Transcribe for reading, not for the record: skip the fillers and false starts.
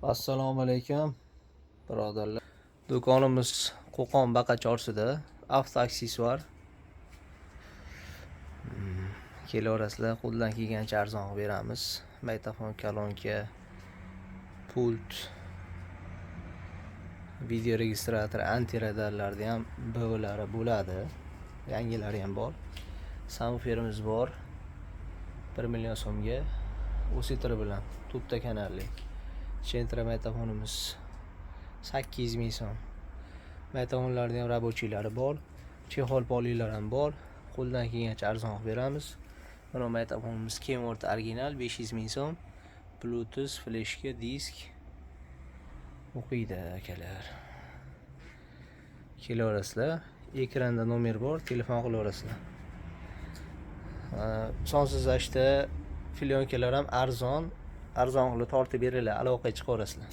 Assalomu alaykum, birodarlar. Do'konimiz Qo'qon Baqa Chorsida, avto aksessuar. Kelaverasizlar, qo'ldan kelgancha arzon qilib beramiz. Magnitofon, kolonka, pult, video registrator, antiradarlarni ham BVlari bo'ladi. Yangilari ham bor. Subwooferimiz bor. 1 million so'mga усилитель bilan, to'rtta kanalli. Centra magnitofonimiz 800 ming so'm. Magnitofonlarni ham рабочий lari bor. Чехол polilar ham bor. Qo'ldan kelgancha arzon qilib beramiz. Mana magnitofonimiz Kenworth original 500 ming so'm. Bluetooth, fleshka, disk o'qiydi, akalar. Kelaverasizlar. Ekranda nomer bor, telefon qilaverasizlar. Sonsiz ashta plyonkalar ham arzon, arzon qilib tortib beriladi, aloqaga chiqaverasizlar.